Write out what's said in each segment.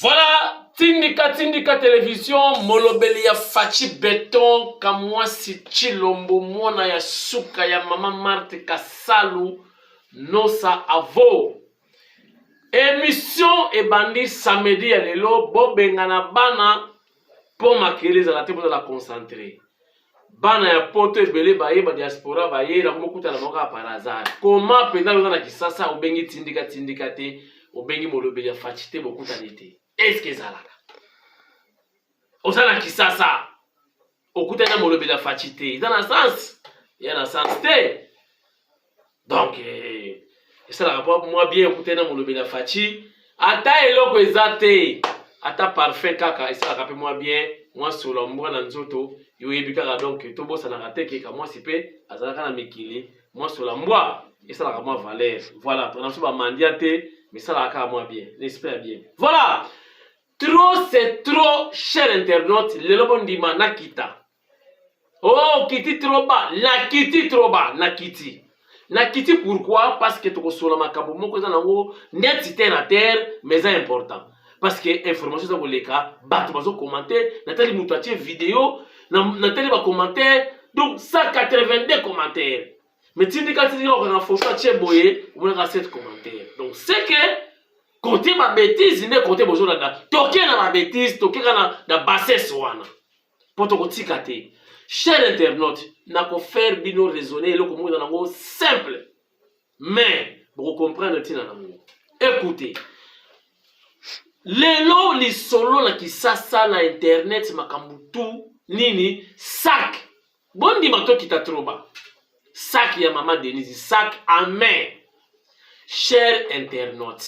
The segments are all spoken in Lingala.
Voilà, tindika tindika television molobeli ya Fatshi Beton Kamwasi Tshilombo mwana ya suka ya mama Marthe Kasalu Nosa Avo. Emission ebandi samedi ya lelo bobengana bana mpo makele ezala te bozala concentre. Bana ya poto ebele baye ba diaspora baye na komokutana bango kaka par hasard. Comment mpenza oza na Kisasa obengi tindika tindika te obengi molobeli ya Fatshi te bokutani te. Est-ce que ezalaka? Oza na Kisasa okutani na molobeli ya Fatshi te. Eza na sens? Ya na sens te. Donc eh, esalaka mpo mwa bien okutani na molobeli ya Fatshi ata eloko eza te ata parfum kaka esalaka mpe mwa bien mwa solo ya mbwa na nzoto yo oyebi kaka donc tobosanaka te ke kamwasi mpe azalaka na mikili mwa solo ya mbwa esalaka mwa valeur voilà tona biso bamandia te mais esalaka kaka mwa bien l'esprit ya bien voilà. Trop c'est trop cher internaute lelo bondima nakita. Oh kiti trop bas, na kiti trop bas, na kiti. Na kiti pourquoi? Parce que tokosola makambo moko eza nango neti terre à terre mais eza important. Parce que information eza koleka, bato bazo commenter, natali moto atie video, natali ba commentaires, donc 182 commentaires. Mais tindika tindika okanga photo atie boye, omonaka 7 commentaires. Donc c'est que kote ba bêtises nde kote bozolanda, toke na ba bêtises, toke kaka na bassesse wana. Mpo tokotika te. Cher internaute, nako faire bino raisonner eloko moko eza nango simple. Mais boko comprendre ntina nango. Écoutez. Lelo lisolo na Kisasa na internet makambo tout nini sac. Bondima tokita trop bas. Sac ya mama Denise, sac à main. Cher internaute.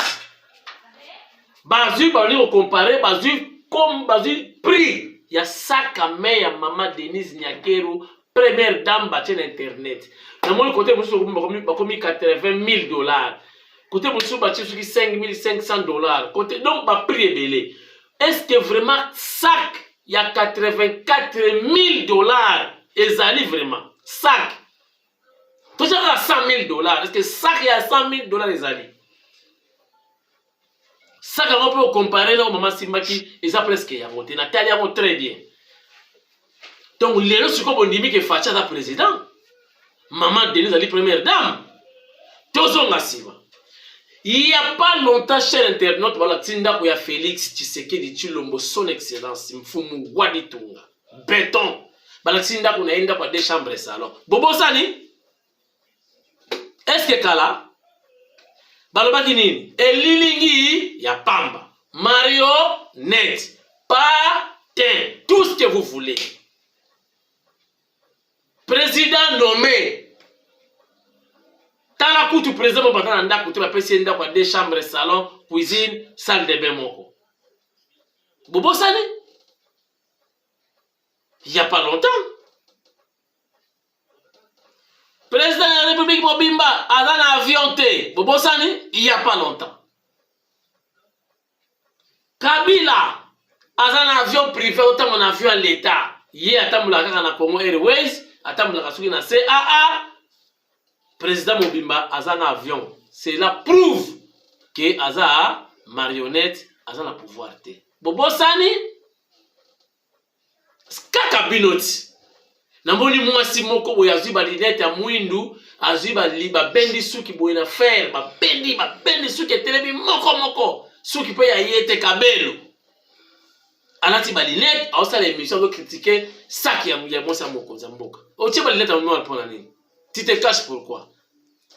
Bazui balingi ko comparer, bazui comme bazui prix ya sac à main ya mama Denise Nyakeru première dame batie na internet. Namoni côté mosusu bakomi 80 000 $. Côté mosusu batie soki 5500 $. Côté donc ba prix ebele. Est-ce que vraiment sac ya 84 000 $ ezali vraiment sac? Totiaka 100 000 $. Est-ce que sac ya 100 000 $ ezali? Sac yango mpe ocomparer na mama simbaki eza presque yango te. Natali yango très bien. Donc lelo sikoyo bondimi ke Fatshi aza président, mama Denise azali première dame. Tozonga nsima. Il y a pas longtemps, cher internaute, balakisi ndako ya Félix Tshisekedi Tshilombo, son excellence Mfumu Waditunga Béton. Balakisi ndako na ye, ndako ya deux chambres salon. Bobosani? Est-ce que kala balobaki nini? Elilingi ya pamba, marionnette, patin, tout ce que vous voulez, président nommé. Tala kutu président mo baza na ndako te, bapesi ye ndako ya deux chambres, salon, cuisine, salle de bain moko. Bobosani? Il y a pas longtemps, président ya république mobimba aza na avion te. Bobosani? Il y a pas longtemps, Kabila aza na avion privé, otambola na avion ya l'État. Ye atambolaka kaka na Congo Airways, atambolaka soki na CAA. Président mobimba aza na avion, cela prouve ke aza marionnette, aza na pouvoir te. Bobosani? Kaka bino ti namoni mwasi moko boye azwi balunettes ya mwindu, azwi babendi suki boye na fer, babendi suki etelemi moko moko, suki mpe ya ye te. Kabelo alati balunettes, aosala émission, azocritiquer sac ya mwasi ya mokonzi ya mboka. Otie balunettes ya noir mpona nini? Tu te caches pourquoi?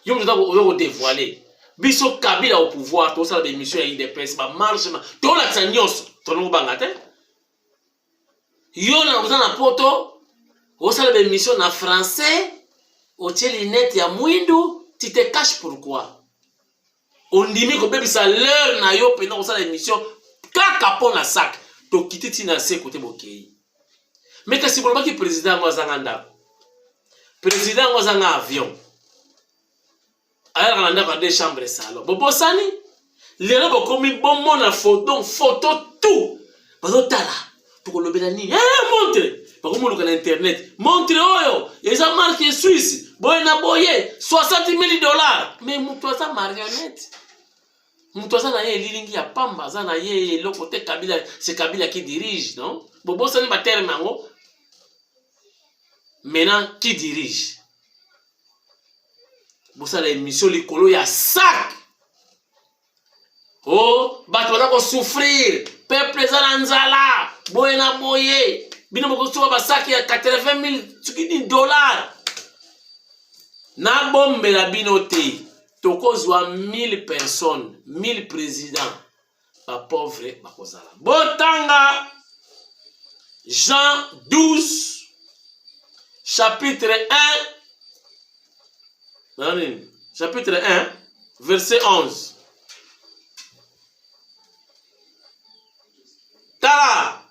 Yo moto oza kodévoiler biso. Kabila au pouvoir, tosala baémission ya UDPS, bamarche, tolakisa nyonso, tolongo banga te. Yo na oza na poto, osala baémission na français, otie lunette ya mwindu, tu te caches pourquoi? Ondimi kobebisa l'heure na yo mpenza kosala émission kaka mpo na sac. Tokiti ntina se kote bokei. Me kasi bolobaki président yango azanga ndako, président yango azanga avion, ayalaka na ndako ya deux chambre salon. Bobosani? Lelo bokomi bomona photo, photo tout bazotala. Tokolobela nini? Montre bakomoluka na internet, montre oyo eza marque suisse boye na boye, 60 000 $. Mais moto aza marionnette. Moto aza na ye elilingi ya pamba, aza na ye eloko te. Kabila, c'est Kabila qui dirige, non? Bobosani baterme yango. Maintenant, qui dirige? Bosala émission likolo ya sac. Oh, bato baza kosouffrir, peuple eza na nzala, boye na boye. Bino bokosuka basaki ya 80 000 soki nini dollar. Nabombela bino te, tokozwa 1000 personnes, 1000 présidents, bapauvre bakozala. Botanga Jean 12 chapitre 1, nini, chapitre 1 verset 11. Tala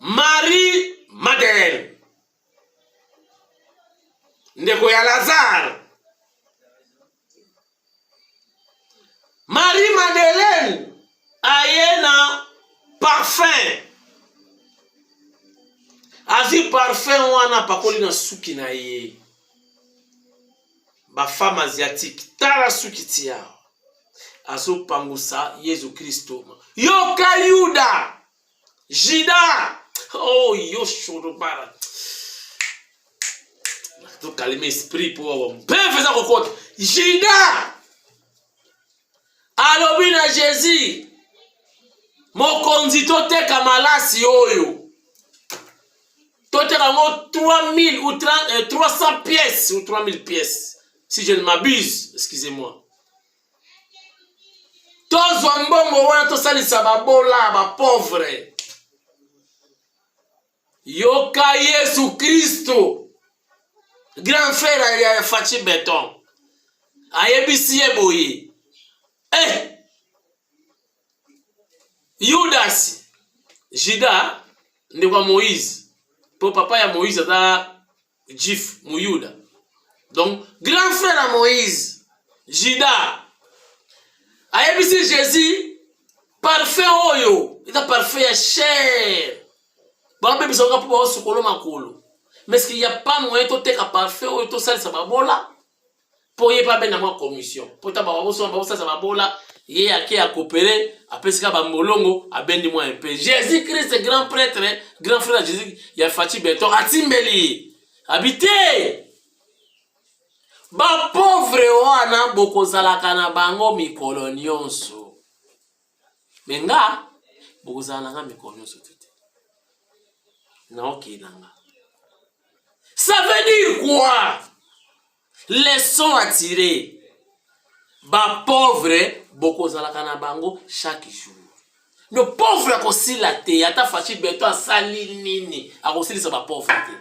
Marie Madeleine, ndeko ya Lazare. Marie Madeleine aye na parfum, azwi parfum wana apakoli na suki na ye. Bafemme asiatique, tala suki tia, azopangusa Yesu Kristo. Yoka Yuda, Juda, oh yo shorobara, tokalema esprit mpo mpeve eza kokota. Juda alobi na Jésus: mokonzi, toteka malasi oyo, toteka yango 3000 ou 30, 300 pièces ou 3000 pièces, si je ne m'abuse, excusez-moi, tozwa mbongo wana tosalisa babola, bapauvre. Yoka Yesu Kristo, grand frère ya Fatshi Béton, ayebisi ye boye: eh, Yudasi, Juda, ndeko ya Moïse, mpo papa ya Moïse aza juif, muyuda, donc grand frère ya Moïse, Juda, ayebisi Jésus: parfum oyo eza parfum ya cher, babebisa kaka mpo baosukolo makolo, mais ce qu'il y a pas moyen toteka parfum oyo, tosalisa babola? Mpo ye mpe abenda mwa commission, mpo ta babosoma bakosalisa babola, ye ake akopere, apesika bambolongo, abendi mwa mpe. Jésus Christ, grand prêtre, grand frère ya Jésus, ya Fatshi Béton, atimbeli ye, abi te, bapauvre wana bokozalaka na bango mikolo nyonso, me nga bokozala na nga mikolo nyonso te te, naokei na nga. Ça veut dire quoi? Leçon à tirer: bapauvre bokozalaka na bango chaque jour. No pauvre akosila te. Ata Fatshi Béton asali nini, akosilisa bapauvre te.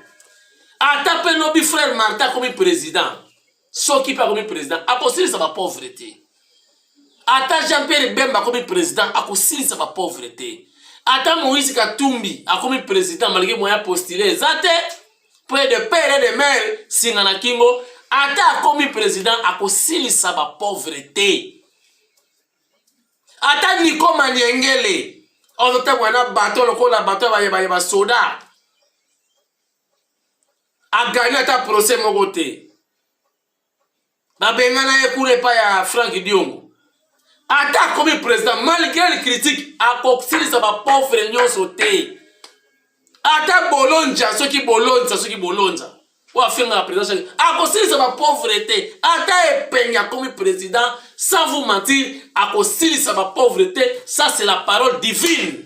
Ata mpe nobi frère Martin akomi président, soki mpe akomi président, akosilisa bapauvre te. Ata Jean Pierre Bemba akomi président, akosilisa bapauvre te. Ata Moïse Katumbi akomi président, malgré moyen postule eza te, po de père et de mère, singa na kingo, ata akomi président, akosilisa bapauvre te. Ata Niko Maniengele ozotambola na bato lokola bato ya basoda, agani ata procès moko te, babengana ye kuna epai ya Frank Diongo, ata akomi président, malgré le critique, akosilisa bapauvre nyonso te. Ata Bolonja, soki Bolonza, soki Bolonza oyo afengaka président, akosilisa bapauvre te. Ata Epenge akomi président, sans vous mentir, akosilisa bapauvre te. Ça, c'est la parole divine,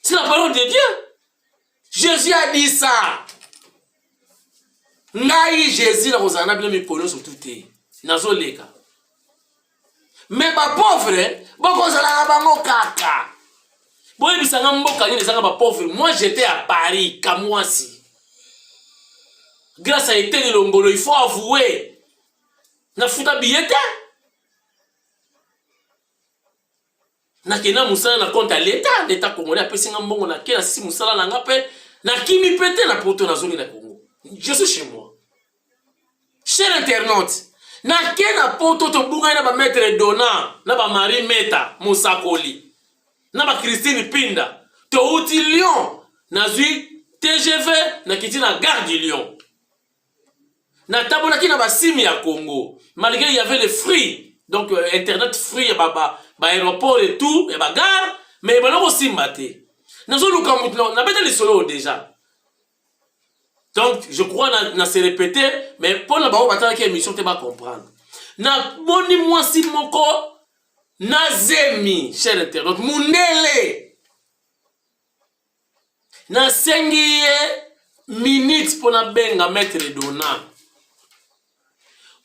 c'est la parole de Dieu. Jésus a dit ça: ngai Jésus nakozala na bino mikolo nyonso tu te, nazoleka, me bapauvre bokozala na bango kaka. Boyebisanga mboka nini ezanga bapauvre? Moi, j'étais à Paris, Kamwasi, grâce à Eteni Longolo, il faut avouer, nafuta billet te, nakenda mosala na compte ya l'État. L'État congolais apesi nga mbongo, nake, nasisi mosala na nga mpe nakimi mpe te na poto, nazongi na Congo. Je suis chez moi. Cher internaute, nake na poto, tobungani na bamaître Dona, na bamarie Meta mosakoli, na bachristine Pinda. Touti Lyon, nazwi TGV, nakiti na gare du Lyon. Natambolaki na ba sim ya Congo malgré il y avait le free donc euh, internet free ya ba, ba, ba aéroport et tout ya ba gare mais ebanda kosimba te. Nazoluka moto nabeta lisolo déjà. Donc je crois na, na se répéter mais mpo na bango batalaki émission te ba comprendre. Namoni mwasi moko na zemi cher internaute mundele Nasengi ye minute mpo nabenga maître Dona.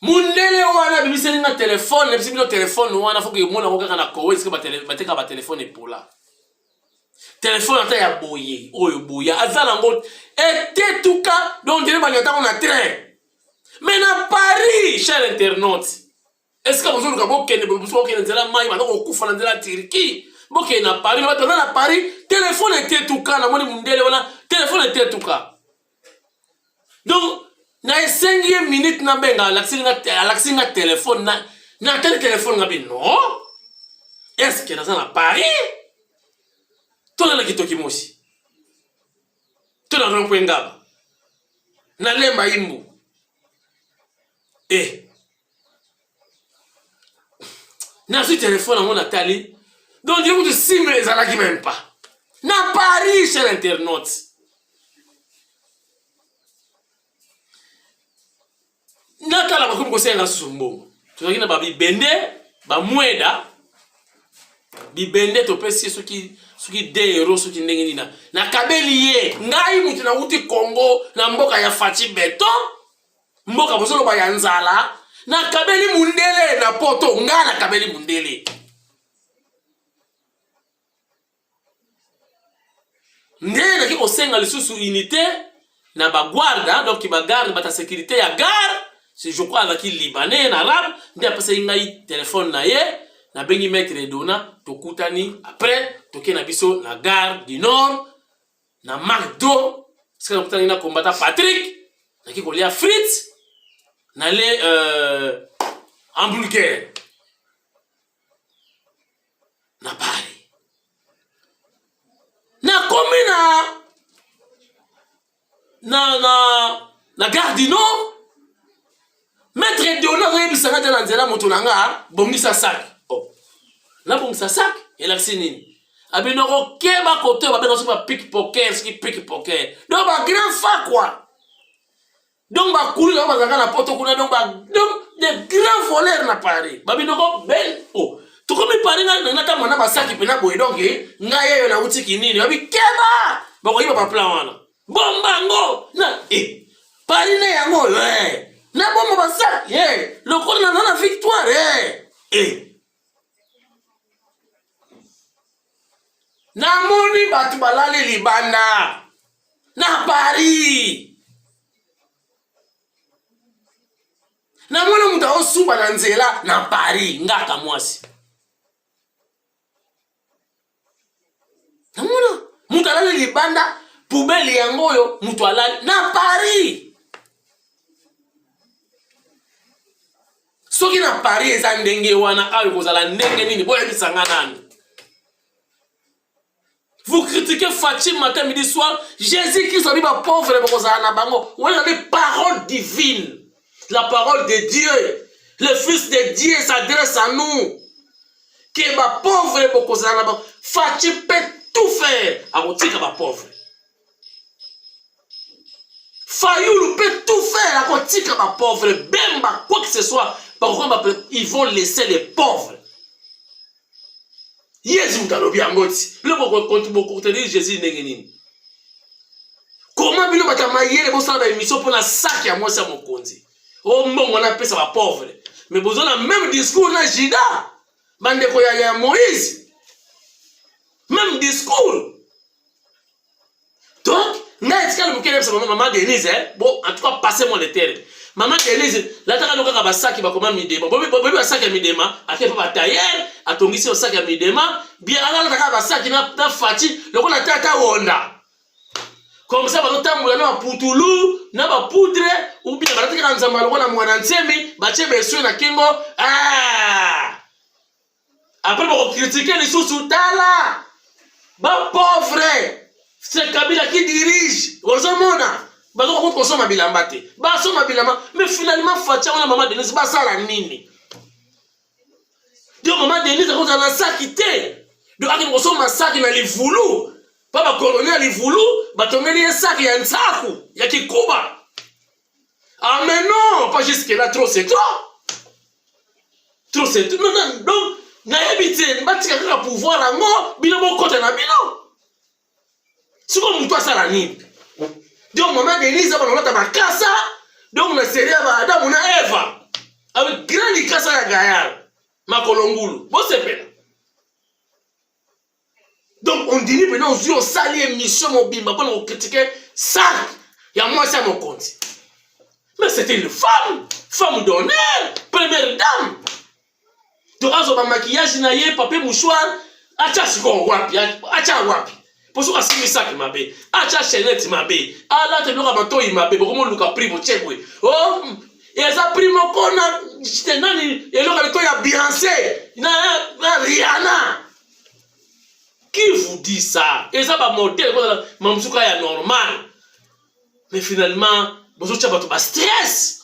Mundele wana abimiseli nga telefone, nayebisi bino telefone wana foki emona yango kaka na Koweït esika batekaka batelefone epola. Telefone ata ya boye oyo boye aza nango etetuka donc ndele banyata yango na train. Mais na Paris, cher internaute, esika bozoluka bokende boye mosusu bokende nzela mai baza kokufa na nzela ya turquie bokende na paris bato baza na paris telefone etetuka namoni mundele wana telefone etetuka donc na esengi ye minute nabenga alakisi nga telefone natali telefone nga bi non est ce que naza na paris to na kitoki mosi to na rond point ngaba na lemba imbu eh nazwi telefone yango natali donc dire kutu sim ezalaki meme pas na paris cher internaute natala bakomi kosenga susu mbongo tozalaki na babibende bamweda bibende topesi ye soki soki 2 euro soki ndenge nini nakabeli ye ngai moto nauti congo na mboka ya faci beton mboka bozoloba ya nzala nakabeli mundele na poto ngai nakabeli mundele nde naki kosenga lisusu unité na baguarda donc bagarde bata sécurité ya gare si je crois azalaki libanais na arabe nde apesaki ngai telefone na ye nabengi maître edona tokutani après toke na biso na gare du nord na macdo esika nakutani na combattant patrick naki kolia frite nale euh, hamburger na Paris. Nakomi na na na na gare du Nord. Maître Dona azoyebisa nga te na nzela moto na nga bongisa sac. Oh. Nabongisa sac elakisi nini? Abino kokeba kote babenga soki ba pickpocket soki pickpocket. Donc ba grand fa quoi. Donc ba kulu na bazalaka na poto kuna donc ba donc des grands voleurs na Paris. Ba binoko bel oh. Tokomi Paris nga na ta mwana basaki pena boye donc eh, nga yeyo na uti kinini. Babi keba bakoyiba ba plan wana. Bomba ngo na eh Paris na yango eh. Na bomba basaki eh. Lokola na na victoire eh. Eh. Namoni bato balali libanda na Paris. Namoni moto aosuba na nzela na Paris, ngaka mwasi. Namona moto alali libanda, poubelle yango oyo moto alali na Paris. Soki na Paris eza ndenge wana, awa ekozala ndenge nini? Boyebisa nga nani? Vous critiquez Fatshi matin, midi, soir. Jésus-Christ a dit, ba pauvre, bokozala na bango. Wana ezali parole divine. La parole de Dieu. Le Fils de Dieu s'adresse à nous. Que ba pauvre bokozala na bango. Fatshi peut tout faire. Akotika ba pauvre. Fayulu peut tout faire. Akotika ba pauvre. Bemba, quoi que ce soit. Ils vont laisser les pauvres. Yezu moto alobi yango ti bino bokotenir Jésus ndenge nini? Comment bino bato ya mayele bosala ba émission mpo na sac ya mwasi ya mokonzi o mbongo wana apesa ba pauvre mais boza na même discours na Judas bandeko ya, ya Moïse même discours Donc, ngai etikali moke nayebisa mama mama Denise eh? Bon, en tout cas, passez-moi le terme. Mama Denise, lataka no kaka basaki bakoma midema. Bobi bobi basaki ya midema, ake pa ba tailleur, atongisi yo saki ya midema, bien alala kaka basaki na na Fatshi lokola tata wonda. Comme ça bazotambola na baputulu na bapoudre ou bien balati kaka nzamba lokola mwana nsemi batie beswe na kingo ah! Après bako critiquer lisusu tala ba pauvre c'est Kabila qui dirige ozomona Bazoka kutu kosomba bilamba te, basomba bilamba, mais finalement Fatshi yango na mama Denise basala nini? Donc mama Denise akozala na saki te, donc akende kosomba saki na livulu mpo bakoloni ya livulu batongeli ye saki ya nsaku ya kikuba. Ah mais non, pas jusque là, trop c'est trop. Trop c'est trop. Non, non, donc nayebi te batika kaka pouvoir yango bino bokota na bino. Sikoyo moto asala nini? Donc mama Denise abana kolata makasa donc na serie ya ba Adamu na Eva avec grand likasa ya gaillard makolo ngulu bosepela. Donc on dirait mpena ozwi osali émission mobimba mpona kokritike sac ya mwasi ya mokonzi. Mais c'était une femme, femme d'honneur, première dame. Donc azwa ba maquillage na ye, papier mouchoir, atia sikoyo wapi, atia wapi? Po soki asimbi sac mabe, atia chaînette mabe, alata biloko ya matoyi mabe, bokomoluka prix botie boye. Oh, eza prix moko na nani eloko ya litoyi ya Beyoncé na, na Rihanna. Qui vous dit ça? Eza ba modèle kozala mamsuka ya normal. Mais finalement, bozotia bato ba stress.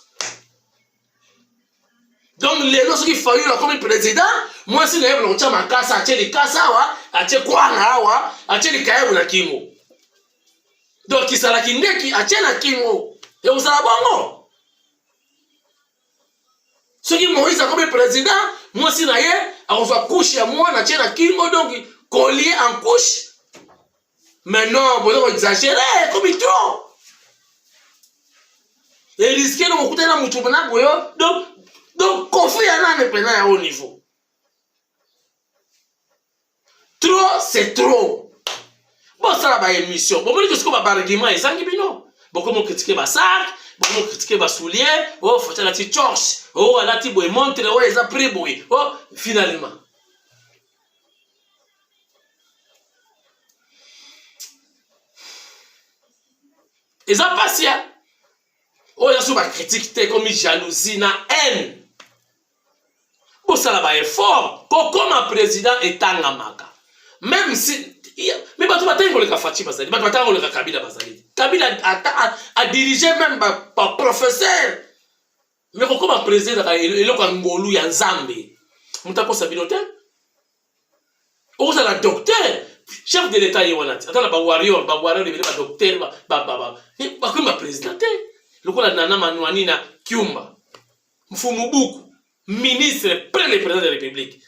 Donc lelo soki Fayulu akomi président, mwasi na ye bana kotia makasa, atie likasa awa, atie kwanga awa, atie likayabu na kingo. Donc kisala kindeki atie na kingo. Ekozala bongo. Soki Moïse akomi président, mwasi na ye akozwa couche ya mwana atie na kingo, donc collier en couche. Mais non, boza ko exagérer, ekomi trop. E risque no kokutana na mutu na boyo, donc conflit ya nani mpena ya haut niveau. Trop c'est trop. Bosala ba émission, bomoni ke sikoyo ba argument ezangi bino. Bokomi kritike ba sac, bokomi kritike ba soulier, oh Fatshi alati torche, oh alati boye montre, oh eza prix boye, oh finalement. Eza pasi ya oyo eza so ba critique te, ekomi jalousie na haine. Bosala ba effort kokoma président etangamaka, même si mais bato batangi koleka Fatshi bazali, bato batangi koleka Kabila bazali. Kabila ata a dirige même ba, ba professeur, mais kokoma président ezalaka eloko ya ngolu ya Nzambe. Moto akosa bino te. Okozala docteur, chef de l'état ye wana te, ata na ba warrior, ba warrior ebele ba docteur, bakomi ba président te, lokola Nana Manuani na Kiumba Mfumu Buku, ministre près le président de la République.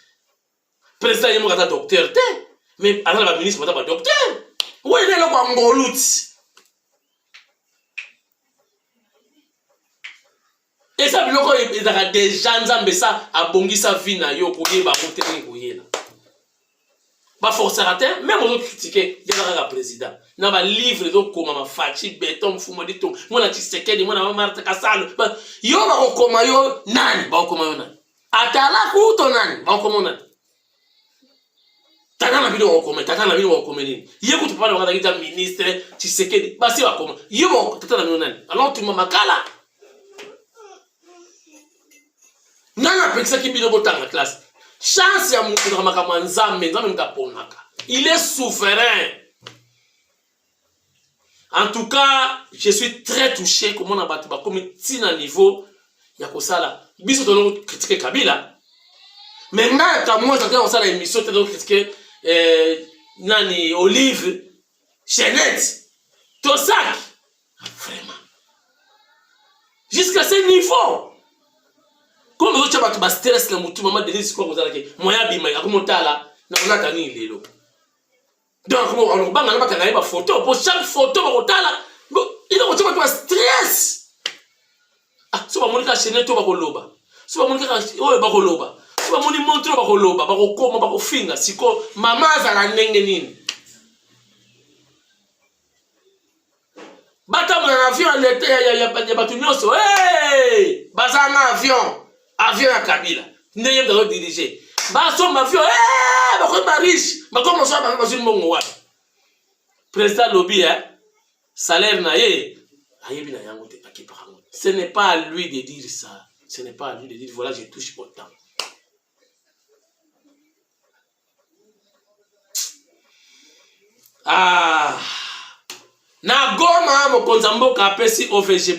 Président ye moko aza docteur te, mais aza na ba ministre baza ba docteur. Wana eza eloko ya ngolu ti. Eza biloko oyo ezalaka deja Nzambe sa abongisa vie na yo, koyeba yango te ndenge koyela. Baforcaka te, meme ozo kritike yaka kaka président na ba livre ezokomama Fatshi beton mfumu ditonga mwana Tshisekedi mwana Marthe Kasalu, yo bakokoma yo nani? Bakokoma yo nani? Atalaku to nani? Bakokoma yo nani? Tata na bino bakokoma, tata na bino bakokoma nini? Ye kutu papa na bango azalaki ta ministre Tshisekedi, basi bakoma yo tata na bino nani? Alors tuma makala nani apekisaki bino botanga classe? Chance ya moto na makambo ya Nzambe, Nzambe moto aponaka, il est souverain. En tout cas, je suis très touché komona bato bakomi ntina niveau ya kosala. Biso tozo critiquer Kabila, mais ngai ata moi ezalaki kosala émission te, tozo critiquer nani Olive Chenette Tosak, vraiment jusqu'à ce niveau. Comme ozotya bato ba stress na motu, mama Denise sikoyo akozalaki moyen abima, akomotala na kolata nini lelo. Donc alobanga na bakanga ye ba photo, po chaque photo bakotala ina kotia bato ba stress. Ah, so bamoni kaka chaîne to bakoloba, so bamoni kaka oyo bakoloba, so bamoni montre oyo bakoloba, bakokoma, bakofinga. Sikoyo mama azala ndenge nini? Batambola na avion ya leta ya bato nyonso, hey! Bazala na avion, avion ya Kabila ndenge ye moto azodirige, basomba avion, hey! Bakomi ba riche, bakomi mosala, bango bazwi mbongo wapi? Président alobi salaire na ye ayebi na yango te, akipaka yango. Ce n'est pas à lui de dire ça, ce n'est pas à lui de dire voilà je touche autant. Ah, Na Goma, mokonzi ya mboka apesi OVG,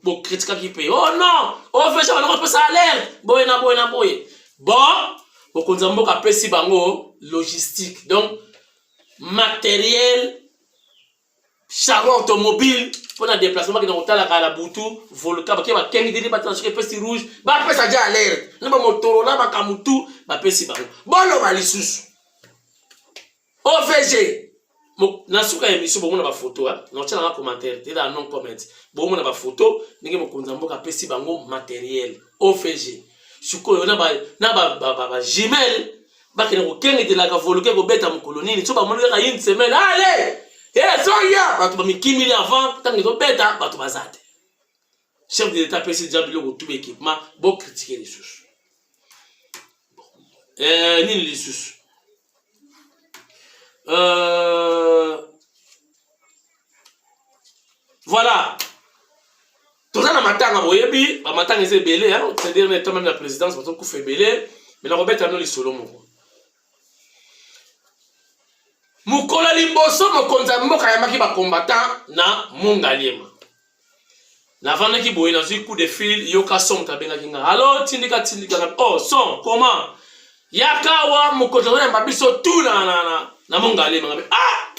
bokritikaki mpe oh non, OVG bango bapesa alerte boye na boye na boye. Bon, mokonzi ya mboka apesi bango logistique, donc matériel, char automobile mpo na déplacement, bakenda kotalaka na butu volcan, bake bakengeli batala soki epesi rouge, bapesa ja alerte na bamotorola makambo tu bapesi bango. Boloba lisusu OVG na suka ya émission, bomona bafoto, naotya nanga commentaire te, ezala non comment. Bomona bafoto ndenge mokonzi ya mboka apesi bango matériel OVG. Sikoyo na bajumelles bakende kokengetelaka volcan kobeta mokolo nini. So bamoni kaka une semaine, ale ezoya, bato bamikimili avant. Ntango ezobeta, bato baza te. Chef de l'État apesi deja biloko tu, baéquipement. Bocritiquer lisusu nini lisusu? Voilà, toza na matanga. Boyebi bamatanga eza ebele, c'est-à-dire na état même na présidence bazokufa ebele. Mais nakobeta bino lisolo moko. Mokolo liboso mokonzi ya mboka ayambaki bacombattant na Mongaliema, navandaki boye, nazwi coup de fil. Yoka son, moto abengaki nga: "Allo, Tindika, Tindika." "Oh son, comment? Yaka awa, mokonzi azoyamba biso tu na Mongaliema." Ngabe ah,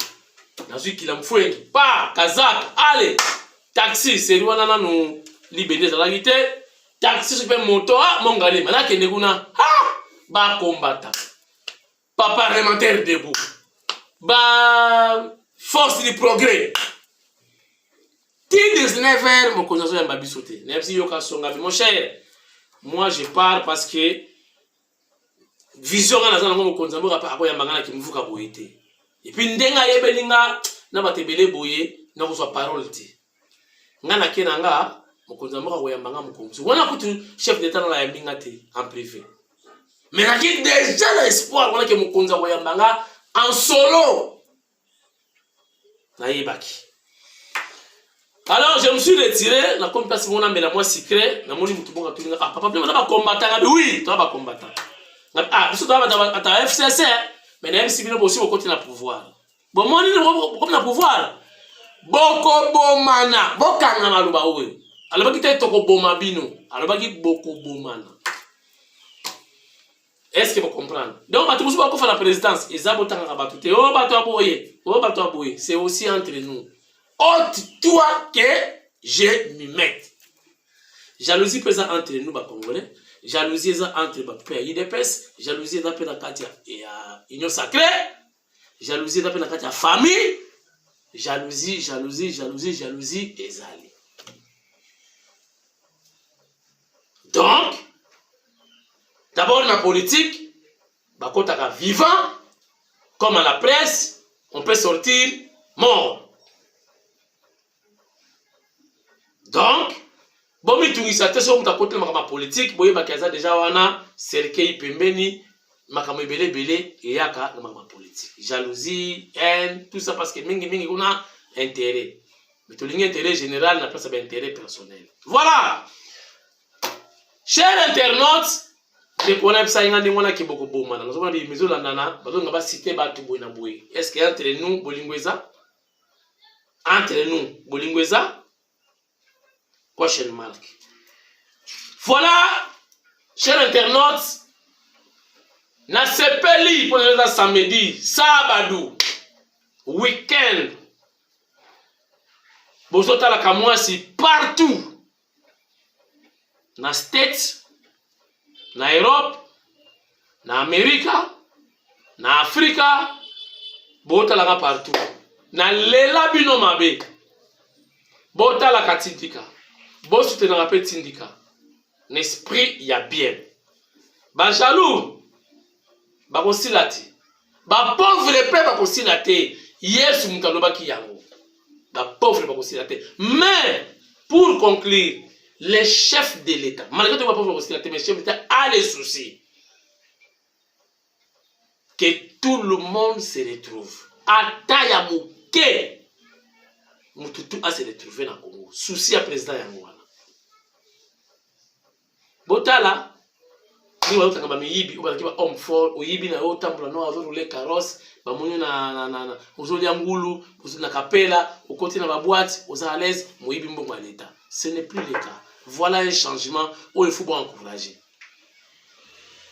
nazwi kila mfwengi pa kazaka, ale taxi seri wana, nanu libende ezalaki te, taxi soki mpe moto. Ah, Mongaliema, nakende kuna, ah, bakombata baparlementaire debout, ba force du progrès, ti 19 heures mokonzi azoyamba biso te. Nayebisi Yoka Songabi: "Mon cher, moi je pars parce que vision nga naza nango, mokonzi ya mboka mpe akoyamba nga na kimvuka boye te. Et puis ndenge ayebeli nga na bato ebele boye, nakozwa parole te. Nga nake na nga, mokonzi ya mboka akoyamba nga mokonzi wana." Kutu chef d'État nanga ayambi nga te en privé, mais naki déjà na espoir wana ke mokonzi akoyamba nga en solo. Nayebaki. Alors je me suis retiré, nakomi mpasi moko, namela mwa sucré. Namoni mutu moko atuni nga: "Ah papa, bino baza bacombattant?" Ngabi: "Oui, toza bacombattant." "Ah, biso toza bato ya FCC." Mais nayebisi bino, bosi bokoti na pouvoir, bomoni nini? Bokomi na pouvoir, bokobomana. Bokanga maloba oyo. Alobaki te tokoboma bino, alobaki bokobomana. Est ce que bocomprendre? Donc bato mosusu bakofa na présidence, eza botangaka bato te: "O bato ya boye, o bato ya boye." C'est aussi entre nous. Ôte-toi que je m'y mette. Jalousie mpe eza entre nous bacongolais, jalousie eza entre bato mpe ya UDPS, jalousie eza mpe na kati ya Union sacrée, jalousie eza mpe na kati ya famille. Jalousie, jalousie, jalousie, jalousie ezali. Donc d'abord na politique bakotaka vivant, comme à la presse on peut sortir mort. Donc bomitungisa te. Soki moto akoteli makambo ya politike, boyebaki aza deja wana cercueil pembeni. Makambo ebele ebele eyaka na makambo ya politike, jalousie, haine, tout ça, parce que mingimingi kuna intérêt. Mais tolingi intérêt général na place ya baintérêt personnel. Voilà, cher internaute, ndeko wana yebisa ye nga ndenge wana ke bokobomana. Nazomona bilimi ezolandana, bazolinga basite bato boye na boye. Est ce que entre nous bolingo eza? Entre nous bolingo eza? Question mark. Voilà, cher internaute, nasepeli mpo na eza samedi, sabadu, weekend. Bozotalaka mwasi partout na States, na Europe, na Amerika, na Afrika, botalaka partout. Nalela bino mabe. Botalaka Tindika, bosutenaka mpe Tindika na esprit ya bien. Bajaloux bakosila te, bapauvre mpe bakosila te. Yesu moto alobaki yango, bapauvre bakosila te. Mais pour conclure, les chefs de l'État, malgré tout bapauvre bakosila te, mais chef de l'État a les soucis que tout le monde se retrouve, ata ya moke, mutu tu ase retrouve na Congo. Souci ya président yango wana. Botala. Ndenge bazotanga bamiyibi oyo bazalaki ba homme fort, oyibi na yo otambola no azoroule carrosse, bamoni na, na, na, na ozolia ngulu na kapela, okoti na baboite, oza à l'aise, moyibi mbongo ya leta. Ce n'est plus le cas. Voilà un changement oyo il faut bo encourager.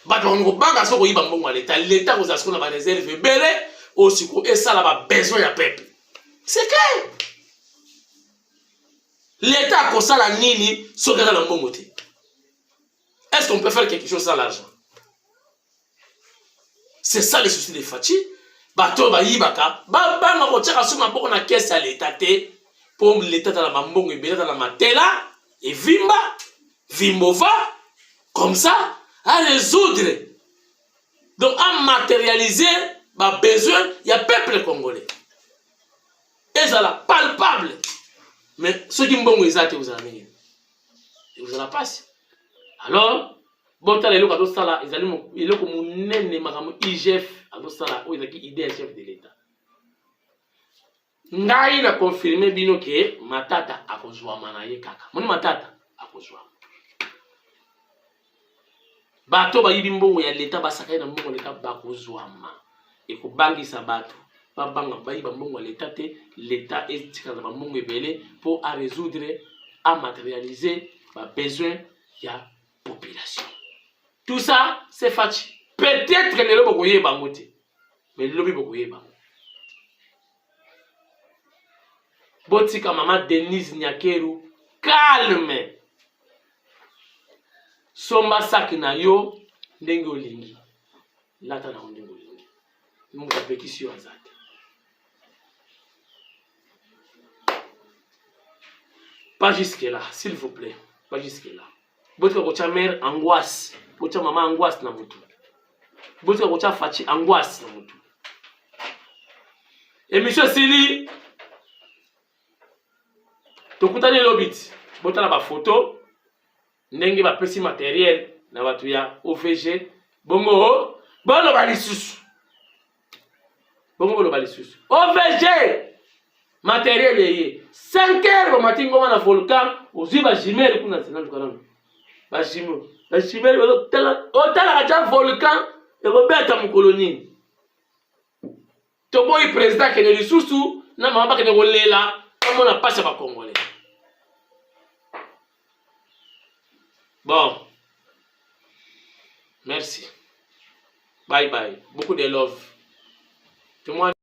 Bato bakomi kobanga soki koyiba mbongo ya leta. Leta kozala sikoyo na bareserve ebele oyo sikoyo esala babesoin ya peuple. C'est clair. Leta akosala nini soki aza na mbongo te? Est-ce qu'on peut faire quelque chose sans l'argent? C'est ça le souci de Fatshi. Bato bayibaka, babanga kotiaka so maboko na caisse ya leta te, mpo leta aza na bambongo ebele, aza na matela evimba vimbova, comme ça à résoudre, donc à matérialiser ba besoin ya peuple congolais, ezala palpable. Mais soki mbongo eza te, ozala ndenge ekozala mpasi. Alors botala eloko azosala, ezali eloko monene, makambo IGF azosala oyo ezalaki idée ya chef de l'État. Ngai na confirme bino ke Matata akozwama na ye kaka moni, Matata akozwama. Bato bayibi mbongo ya leta, basakani na mbongo ya leta, bakozwama. Ekobangisa bato, babanga bayiba mbongo ya leta te. Leta etikala na bambongo ebele mpo a résoudre, a matérialiser ba besoin ya population. Tout ça, c'est Fatshi. Peut-être lelo bokoyeba yango te, mais lobi bokoyeba yango. Botika mama Denise Nyakeru calme. Somba saki na yo ndenge olingi, lata nango ndenge olingi, moto apekisi yo aza te. Pas jusque là, s'il vous plaît, pas jusque là. Botika kotia mère angoisse, botia mama angoisse na mutu, botika kotia Fatshi angoisse na mutu. Émission esili, tokutani lobi ti. Botala bafoto ndenge bapesi materiel na bato ya OVG. Bongo boloba lisusu, bongo boloba lisusu OVG materiel eye 5 heures, bamati ngoma na volcan, ozwi bajimele kuna nzela, luka nano bajimo, bajimele bazotala, otalaka ja volcan ekobeta mokolo nini. Toboyi président akende lisusu na mama, bakende kolela, bamona mpasi ya bacongolais. Bon, merci, bye bye, beaucoup de love. Tout le monde.